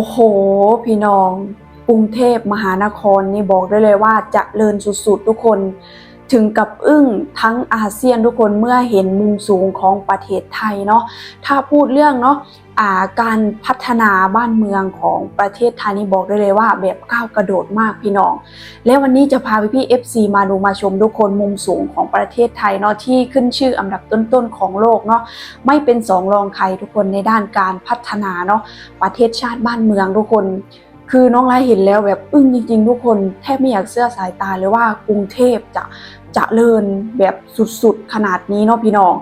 ໂອ້ໂຫ ພີ່ນ້ອງ, ກຸງເທບມະຫານະຄອນນີ້ບອກໄດ້ເລີຍວ່າຈະເລີນສຸດໆ ທຸກຄົນ, ເຖິງກັບອຶ້ງທັງອາຊຽນ ທຸກຄົນ ເມື່ອເຫັນມຸມສູງຂອງປະເທດໄທເນາະ. ຖ້າພູດເລື່ອງເນາະ ອ່າ ການພັດທະນາບ້ານເມືອງຂອງປະເທດໄທນີ້ ບອກໄດ້ເລີຍວ່າແບບກ້າວກະໂດດມາກ ພີ່ນ້ອງ. ແລະ ວັນນີ້ຈະພາພີ່ໆ ເອັຟຊີ ມາດູມາຊົມ ທຸກຄົນ, ມຸມສູງຂອງປະເທດໄທເນາະ ທີ່ຂຶ້ນຊື່ອັນດັບຕົ້ນໆຂອງໂລກເນາະ, ໄມ່ເປັນສອງລອງໃຄ ທຸກຄົນ, ໃນດ້ານການພັດທະນາເນາະ ປະເທດຊາດບ້ານເມືອງ ທຸກຄົນ. ຄືນ້ອງລາຍເຫັນແລ້ວແບບອຶ້ງຈິງໆ ທຸກຄົນ, ແທບບໍ່ຢາກເຊື່ອສາຍຕາເລີຍວ່າກຸງເທບຈະຈະເລີນແບບສຸດໆຂະໜາດນີ້ເນາະ ພີ່ນ້ອງ.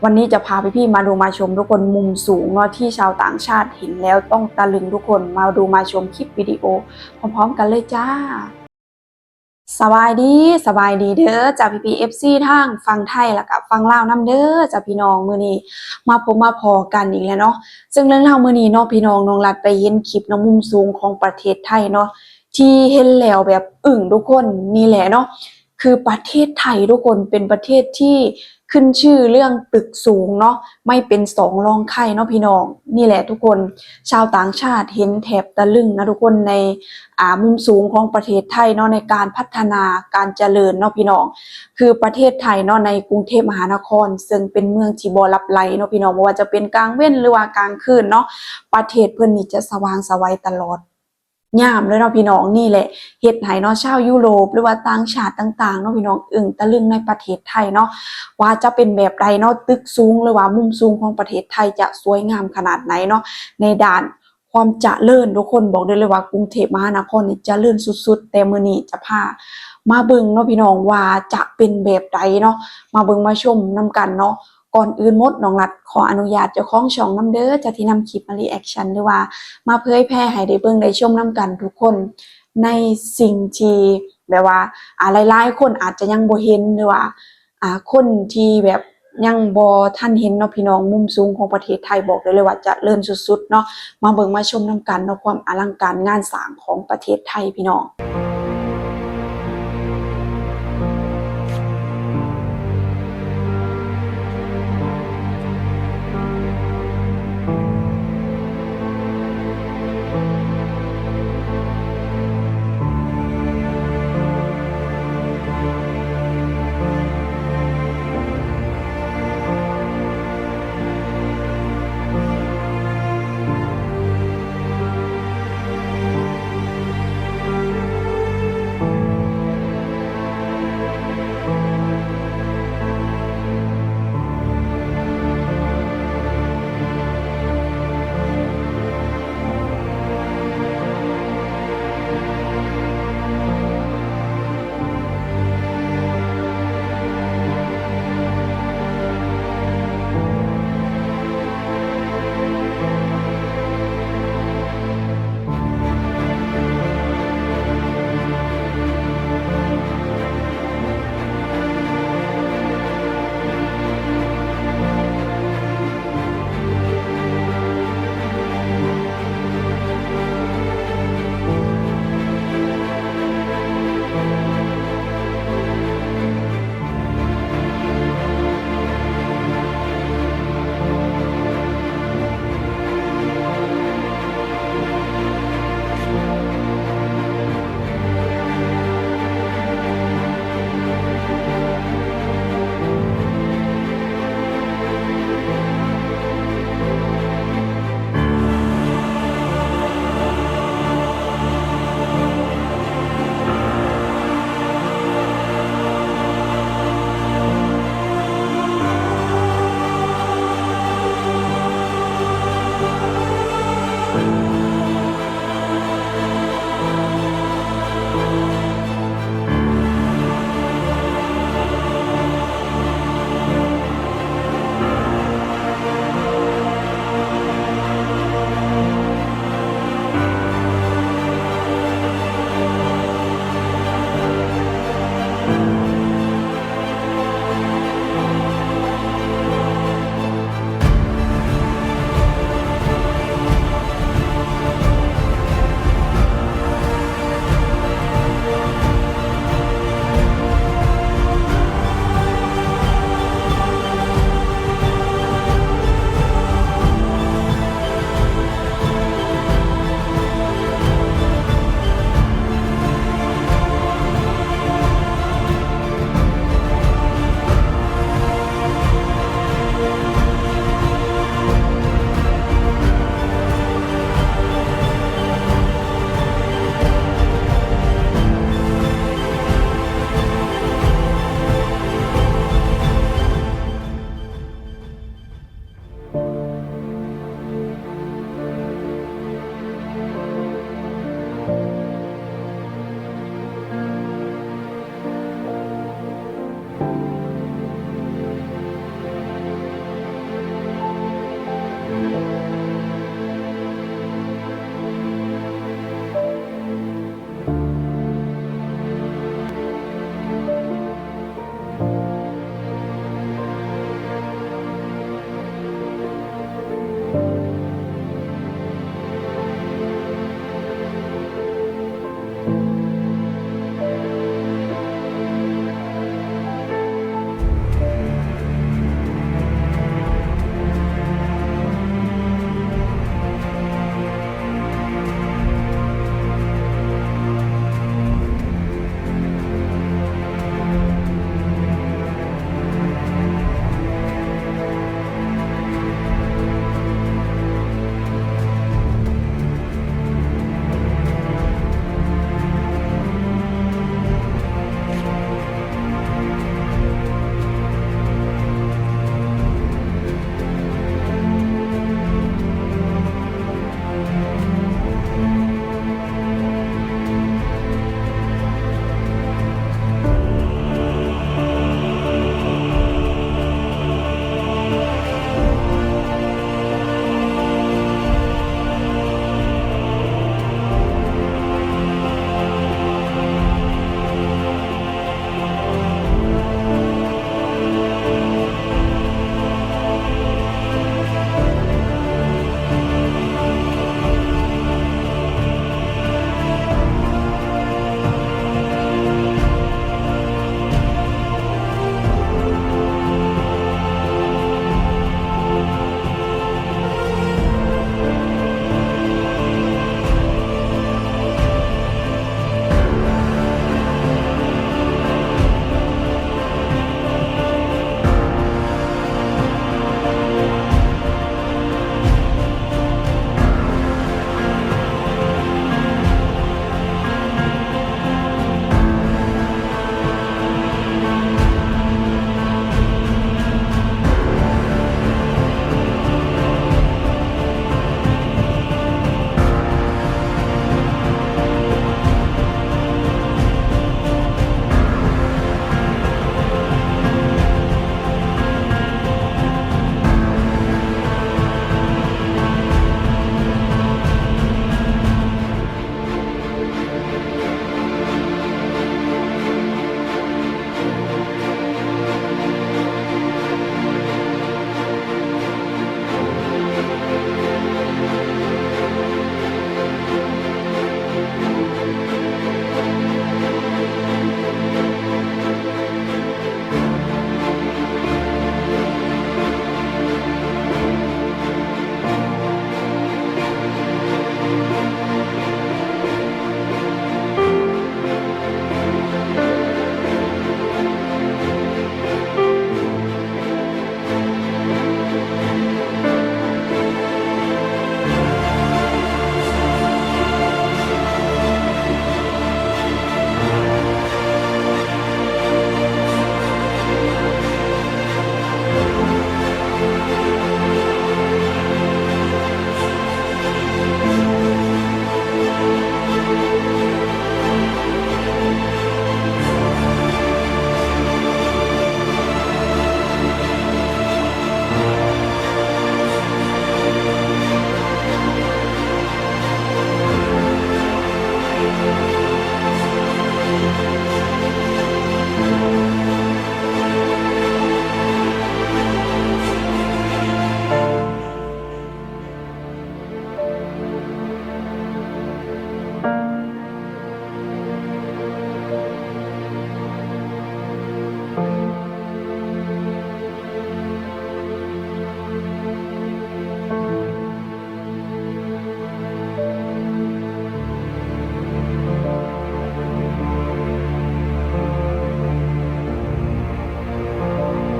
ວັນນີ້ຈະພາພີ່ໆມາດູມາຊົມ ທຸກຄົນ, ມຸມສູງເນາະ ທີ່ຊາວຕ່າງຊາດເຫັນແລ້ວຕ້ອງຕະລຶງ ທຸກຄົນ. ມາດູມາຊົມຄລິບວິດີໂອພ້ອມໆກັນເລີຍຈ້າ. ສະບາຍດີ, ສະບາຍດີເດີຈ້າ ພີ່ໆ ເອັຟຊີ ທັງຝັ່ງໄທ ແລ້ວກະຝັ່ງລາວນຳເດີຈ້າ ພີ່ນ້ອງ. ມື້ນີ້ມາພົບມາພໍ້ກັນອີກແລ້ວເນາະ. ເຊິ່ງເລື່ອງລາວມື້ນີ້ເນາະ ພີ່ນ້ອງ, ນ້ອງລັດໄປເຫັນຄລິບເນາະ ມຸມສູງຂອງປະເທດໄທເນາະ ທີ່ເຫັນແລ້ວແບບອຶ້ງ ທຸກຄົນ. ນີ້ແຫຼະເນາະ ຄືປະເທດໄທ ທຸກຄົນ, ເປັນປະເທດທີ່ຂຶ້ນຊື່ເລື່ອງຕຶກສູງເນາະ, ໄມ່ເປັນສອງລອງໃຄເນາະ ພີ່ນ້ອງ. ນີ້ແຫຼະ ທຸກຄົນ, ຊາວຕ່າງຊາດເຫັນແທບຕະລຶງນະ ທຸກຄົນ, ໃນ ອ່າ ມຸມສູງຂອງປະເທດໄທເນາະ ໃນການພັດທະນາ, ການຈະເລີນເນາະ ພີ່ນ້ອງ. ຄືປະເທດໄທເນາະ ໃນກຸງເທບມະຫານະຄອນ ເຊິ່ງເປັນເມືອງທີ່ບໍ່ຫຼັບໄຫຼເນາະ ພີ່ນ້ອງ, ບໍ່ວ່າຈະເປັນກາງເວັນ ຫຼືວ່າກາງຄືນເນາະ, ປະເທດເພິ່ນນີ້ຈະສະຫວ່າງສະໄຫວຕະຫຼອດຍາມເລີຍເນາະ ພີ່ນ້ອງ. ນີ້ແຫຼະ ເຮັດໃຫ້ເນາະ ຊາວຢູໂຣບ ຫຼືວ່າຕ່າງຊາດຕ່າງໆເນາະ ພີ່ນ້ອງ, ອຶ້ງຕະລຶງໃນປະເທດໄທເນາະ ວ່າຈະເປັນແບບໃດເນາະ, ຕຶກສູງ ຫຼືວ່າມຸມສູງຂອງປະເທດໄທຈະສວຍງາມຂະໜາດໃດເນາະ ໃນດ້ານ ຄວາມຈະເລີນ ທຸກຄົນ. ບອກໄດ້ເລີຍວ່າກຸງເທບມະຫານະຄອນນີ້ຈະເລີນສຸດໆ. ແຕ່ມື້ນີ້ຈະພາມາເບິ່ງເນາະ ພີ່ນ້ອງ, ວ່າຈະເປັນແບບໃດເນາະ, ມາເບິ່ງມາຊົມນຳກັນເນາະ. ກ່ອນອື່ນໝົດ ນ້ອງລັດຂໍອະນຸຍາດເຈົ້າຂອງຊ່ອງນຳເດີ ຈາກທີ່ນຳຄລິບມາຣີແອັກຊັນ ຫຼືວ່າມາເຜີຍແຜ່ໃຫ້ໄດ້ເບິ່ງໄດ້ຊົມນຳກັນ ທຸກຄົນ, ໃນສິ່ງທີ່ແບບວ່າ ອ່າ ຫຼາຍໆຄົນອາດຈະຍັງບໍ່ເຫັນ ຫຼືວ່າ ອ່າ ຄົນທີ່ແບບຍັງບໍ່ທັນເຫັນເນາະ ພີ່ນ້ອງ, ມຸມສູງຂອງປະເທດໄທ ບອກໄດ້ເລີຍວ່າຈະເລີນສຸດໆເນາະ. ມາເບິ່ງມາຊົມນຳກັນເນາະ ຄວາມອະລັງການງານສ້າງຂອງປະເທດໄທ ພີ່ນ້ອງ.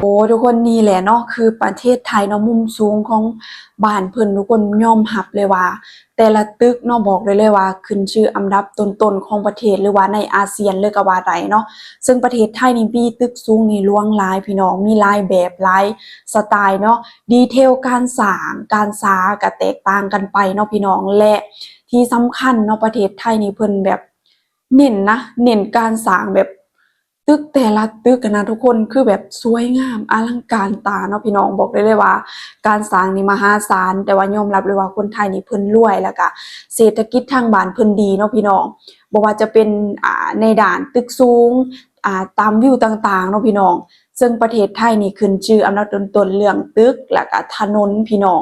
ໂອ້ ທຸກຄົນ ນີ້ແຫຼະເນາະ ຄືປະເທດໄທເນາະ ມຸມສູງຂອງບ້ານເພິ່ນ ທຸກຄົນຍອມຮັບເລີຍວ່າ ແຕ່ລະຕຶກເນາະ ບອກໄດ້ເລີຍວ່າຂຶ້ນຊື່ອັນດັບຕົ້ນໆຂອງປະເທດ ຫຼືວ່າໃນອາຊຽນເລີຍກໍວ່າໄດ້ເນາະ. ເຊິ່ງປະເທດໄທນີ້ມີຕຶກສູງນີ້ຫຼວງຫຼາຍພີ່ນ້ອງ ມີຫຼາຍແບບຫຼາຍສະໄຕລ໌ເນາະ ດີເທວການສ້າງ ການສາກໍແຕກຕ່າງກັນໄປເນາະພີ່ນ້ອງ. ແລະທີ່ສຳຄັນເນາະ ປະເທດໄທນີ້ເພິ່ນແບບເນັ້ນນະ ເນັ້ນການສ້າງແບບ ຕຶກແຕ່ລະຕຶກຫັ້ນນະທຸກຄົນ ຄືແບບສວຍງາມອະລັງການຕາເນາະພີ່ນ້ອງ. ບອກໄດ້ເລີຍວ່າການສ້າງນີ້ມະຫາສານ ແຕ່ວ່າຍອມຮັບເລີຍວ່າຄົນໄທນີ້ເພິ່ນລວຍ ແລ້ວກະເສດຖະກິດທາງບ້ານເພິ່ນດີເນາະພີ່ນ້ອງ. ບໍ່ວ່າຈະເປັນ ອ່າ ໃນດ້ານຕຶກສູງ ອ່າ ຕາມວິວຕ່າງໆເນາະພີ່ນ້ອງ. ເຊິ່ງປະເທດໄທນີ້ຂຶ້ນຊື່ອັນດັບຕົ້ນໆເລື່ອງຕຶກ ແລ້ວກະຖະໜົນພີ່ນ້ອງ.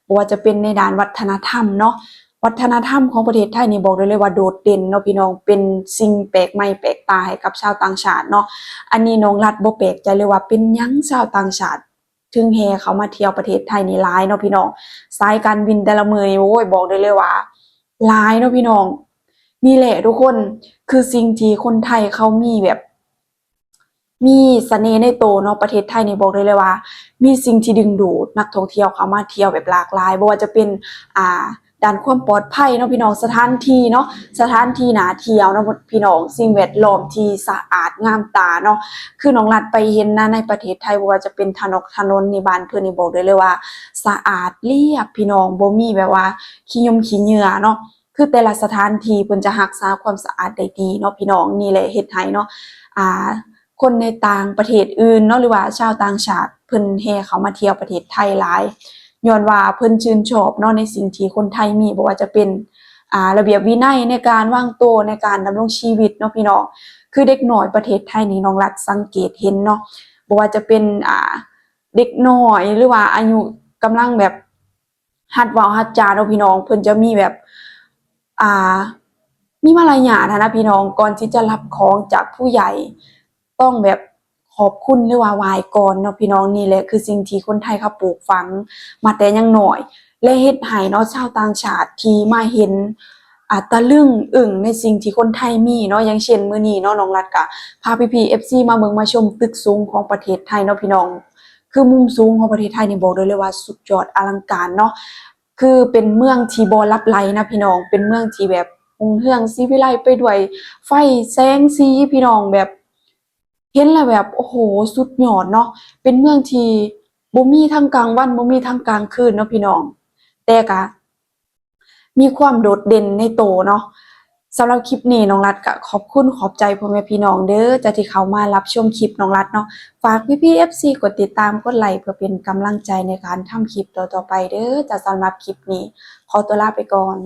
ບໍ່ວ່າຈະເປັນໃນດ້ານວັດທະນະທຳເນາະ ວັດທະນະທຳຂອງປະເທດໄທນີ້ບອກໄດ້ເລີຍວ່າໂດດເດັ່ນເນາະພີ່ນ້ອງ ເປັນສິ່ງແປກໃໝ່ແປກຕາໃຫ້ກັບຊາວຕ່າງຊາດເນາະ. ອັນນີ້ນ້ອງລັດບໍ່ແປກໃຈເລີຍວ່າເປັນຫຍັງຊາວຕ່າງຊາດເຖິງແຫ່ເຂົ້າມາທ່ຽວປະເທດໄທນີ້ຫຼາຍເນາະພີ່ນ້ອງ. ສາຍການບິນແຕ່ລະມື້ນີ້ ໂອ້ຍ ບອກໄດ້ເລີຍວ່າຫຼາຍເນາະພີ່ນ້ອງ. ນີ້ແຫຼະທຸກຄົນ ຄືສິ່ງທີ່ຄົນໄທເຂົາມີແບບ ມີສະເໜ່ໃນໂຕເນາະ. ປະເທດໄທນີ້ບອກໄດ້ເລີຍວ່າມີສິ່ງທີ່ດຶງດູດນັກທ່ອງທ່ຽວເຂົ້າມາທ່ຽວແບບຫຼາກຫຼາຍ ບໍ່ວ່າຈະເປັນ ອ່າ ດ້ານຄວາມປອດໄພເນາະພີ່ນ້ອງ ສະຖານທີ່ເນາະ ສະຖານທີ່ໜ້າທ່ຽວເນາະພີ່ນ້ອງ ສິ່ງແວດລ້ອມທີ່ສະອາດງາມຕາເນາະ. ຄືນ້ອງລັດໄປເຫັນນະ ໃນປະເທດໄທ ບໍ່ວ່າຈະເປັນຖະໜົນ ຖະໜົນໃນບ້ານເພິ່ນນີ້ບອກໄດ້ເລີຍວ່າສະອາດລຽບພີ່ນ້ອງ ບໍ່ມີແບບວ່າຂີ້ຍົມຂີ້ເຫຍື້ອເນາະ. ຄືແຕ່ລະສະຖານທີ່ເພິ່ນຈະຮັກສາຄວາມສະອາດໄດ້ດີເນາະພີ່ນ້ອງ. ນີ້ແຫຼະເຮັດໃຫ້ເນາະ ອ່າ ຄົນໃນຕ່າງປະເທດອື່ນເນາະ ຫຼືວ່າຊາວຕ່າງຊາດເພິ່ນແຫ່ເຂົ້າມາທ່ຽວປະເທດໄທຫຼາຍ ຍ້ອນວ່າເພິ່ນຊື່ນຊອບເນາະ ໃນສິ່ງທີ່ຄົນໄທມີ ບໍ່ວ່າຈະເປັນ ອ່າ ລະບຽບວິໄນໃນການວາງໂຕ ໃນການດຳລົງຊີວິດເນາະພີ່ນ້ອງ. ຄືເດັກນ້ອຍປະເທດໄທນີ້ ນ້ອງລັດສັງເກດເຫັນເນາະ ບໍ່ວ່າຈະເປັນ ອ່າ ເດັກນ້ອຍ ຫຼືວ່າອາຍຸກຳລັງແບບ ຫັດເວົ້າຫັດຈາເນາະພີ່ນ້ອງ ເພິ່ນຈະມີແບບ ອ່າ ມີມາລະຍາດຫັ້ນນະພີ່ນ້ອງ ກ່ອນທີ່ຈະຮັບຂອງຈາກຜູ້ໃຫຍ່ ຕ້ອງແບບຂອບຄຸນ ຫຼືວ່າໄຫວ້ກ່ອນເນາະພີ່ນ້ອງ. ນີ້ແຫຼະຄືສິ່ງທີ່ຄົນໄທເຂົາປູກຝັງມາແຕ່ຍັງນ້ອຍ ແລະເຮັດໃຫ້ເນາະ ຊາວຕ່າງຊາດທີ່ມາເຫັນ ອ່າ ຕະລຶງອຶ້ງໃນສິ່ງທີ່ຄົນໄທມີເນາະ. ຢ່າງເຊັ່ນມື້ນີ້ເນາະ ນ້ອງລັດກະພາພີ່ໆ ເອັຟຊີ ມາເບິ່ງມາຊົມຕຶກສູງຂອງປະເທດໄທເນາະພີ່ນ້ອງ. ຄືມຸມສູງຂອງປະເທດໄທນີ້ບອກໄດ້ເລີຍວ່າສຸດຍອດອະລັງການເນາະ ຄືເປັນເມືອງທີ່ບໍ່ຫຼັບໄຫຼນະພີ່ນ້ອງ ເປັນເມືອງທີ່ແບບຮຸ່ງເຮືອງສີວິໄລໄປດ້ວຍໄຟແສງສີພີ່ນ້ອງ ແບບເຫັນແລ້ວແບບ ໂອ້ໂຫ ສຸດຍອດເນາະ. ເປັນເມືອງທີ່ບໍ່ມີທັງກາງວັນ ບໍ່ມີທັງກາງຄືນເນາະພີ່ນ້ອງ ແຕ່ກະ ມີຄວາມໂດດເດັ່ນໃນໂຕເນາະ. ສຳລັບຄລິບນີ້ນ້ອງລັດກະຂອບຄຸນຂອບໃຈພໍ່ແມ່ພີ່ນ້ອງເດີ ຈາກທີ່ເຂົ້າມາຮັບຊົມຄລິບນ້ອງລັດເນາະ. ຝາກພີ່ໆ ເອັຟຊີ ກົດຕິດຕາມກົດໄລ ເພື່ອເປັນກຳລັງໃຈໃນການທຳຄລິບຕໍ່ໆໄປເດີ. ຈາກສຳລັບຄລິບນີ້ ຂໍຕົວລາໄປກ່ອນ.